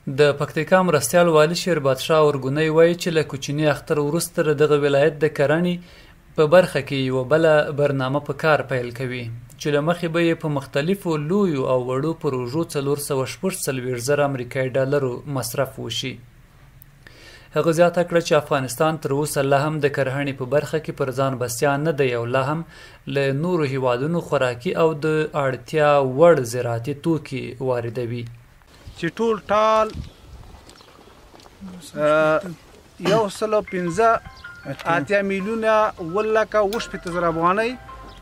د پکتیکا مرستیال والي شیربادشاه اورګونی وایي چې له کوچني اختر وروسته د دغه ولایت د کرنې په برخه کې یوه بله برنامه په کار پیل کوي چې له مخې به یې په مختلفو لویو او وړو پروژو 446 زره امریکایي ډالرو مصرف وشي. هغه زیاته کړه چې افغانستان تر اوسه لا هم د کرهڼې په برخه کې پر ځان بسیا نه دی او لا هم له نورو هیوادونو خوراکي او د اړتیا وړ زراعتي توکي واردوي. چې ټول ټال 185 میلیونه 7,60,000 افغانۍ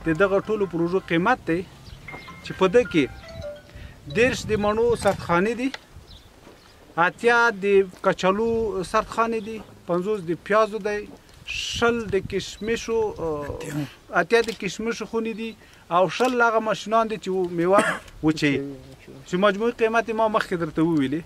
د دغه ټولو پروژو قیمت دی، چې په ده کې 30 د مڼو سردخانې دي، 80 د کچالو سردخانې دي، 50 د پیازو دی، 20 د کشمشو، 80 د کشمشو خونې دي او 20 هغه ماشینان دي چې میوه وچوي، چې مجموعي قیمت ما مخکې درته وویلې.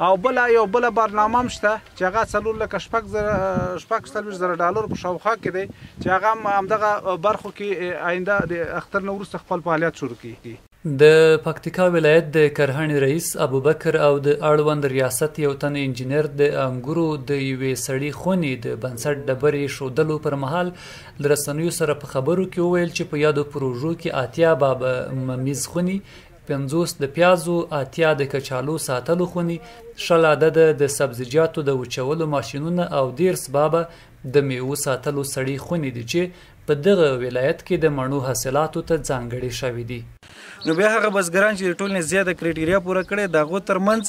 او بله یو بله برنامه هم شته چې هغه 4,46,000 ډالر په شاوخوا کې دی، چې هغه هم همدغه برخو کې آینده د اختر نه وروسته خپل فعالیت شروع کړي. د پکتیکا ولایت د کرهڼې رئیس ابوبکر او د اړوند ریاست یو تن انجینر د انګورو د یوې سړې خونې د بنسټ ډبرې ښودلو پر مهال له رسنیو سره په خبرو کې وویل چې په یادو پروژو کې 80 بابه ممیز خونې، 50 د پیازو، 80 د کچالو ساتلو خونې، 20 عدده د سبزیجاتو د وچولو ماشینونه او 30 بابه د میوو ساتلو سړې خونې دي چې په دغه ولایت کې د مڼو حاصلاتو ته ځانګړې شوې دي. نو بیا هغه بزګران چې د ټولنې زیاته criteria پوره کړې، د هغو ترمنځ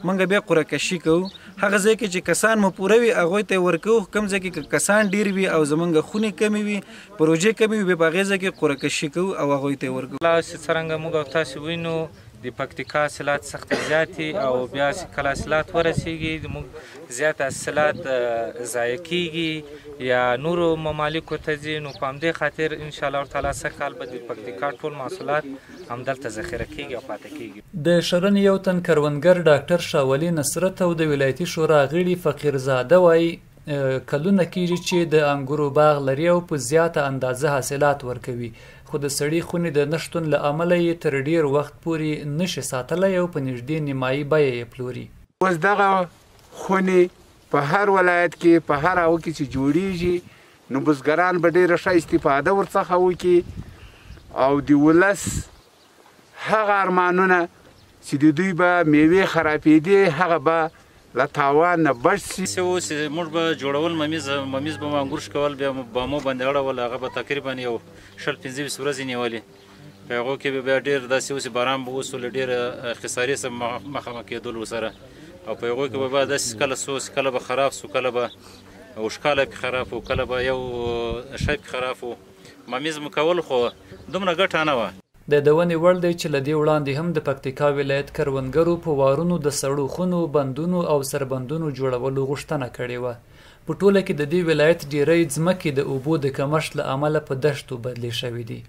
موږ بیا قرعه کشي کوو. هغه ځای کې چې کسان مو پوره وي هغوی ته یې ورکوو، کوم ځای کې که کسان ډېر وي او زموږ خونې کمې وي، پروژې کمې وي، بیا په هغې ځای کې قرعه کشي کوو او هغوی ته یې ورکوو. چې څرنګه موږ او تاسې وینو د پکتیکا حاصلات سخت زیات دي او بیا چې کله حاصلات ورسیږي موږ زیات حاصلات ضایع کیږي یا نورو ممالکو ته ځي. نو په همدې خاطر انشاءالله تعالی سږ کال به د پکتیکا ټول محصولات همدلته ذخیره کیږي او پاتې کیږي. د شرنې یو تن کروندګر ډاکټر شاولي نصرت او د ولایتي شورا غړي فقیرزاده وایي کلونه کیږي چې د انګورو باغ لري او په زیاته اندازه حاصلات ورکوي، خو د سړې خونې د نشتون له امله یې تر ډیر وخت پورې نشي ساتلی او په نږدې نیمایي بیه یې پلوري. اوس دغه خونې په هر ولایت کې په هر هغه کې چې جوړیږي نو بزګران به ډېره ښه استفاده ورڅخه وکړي او د ولس هغه ارمانونه چې د دوی به میوې خرابېدې هغه به له تاوان نه بچ شي. اوس موږ به جوړول ممیز به مو انګور شکول، بیا به مو باندې اړول، هغه به تقریبا یو 20 25 ورځې نیولې. په هغو کې به بیا ډېر داسې اوس باران به وسو، له ډېره خسارې سره مخامخ کېدلو سره، او په هغو کې به بیا داسې کله سو، کله به خراب سو، کله به وښکاله پکې خراب و، کله به یو شی پکې خراب و. ممیز مو کول خو دومره ګټه نه وه. د یادونې وړ دی چې له دې وړاندې هم د پکتیکا ولایت کروندګرو په وارونو د سړو خونو، بندونو او سربندونو جوړولو غوښتنه کړې وه. په ټوله کې د دې ولایت ډیری ځمکې د اوبو د کمښت له امله په دښتو بدلې شوې دي.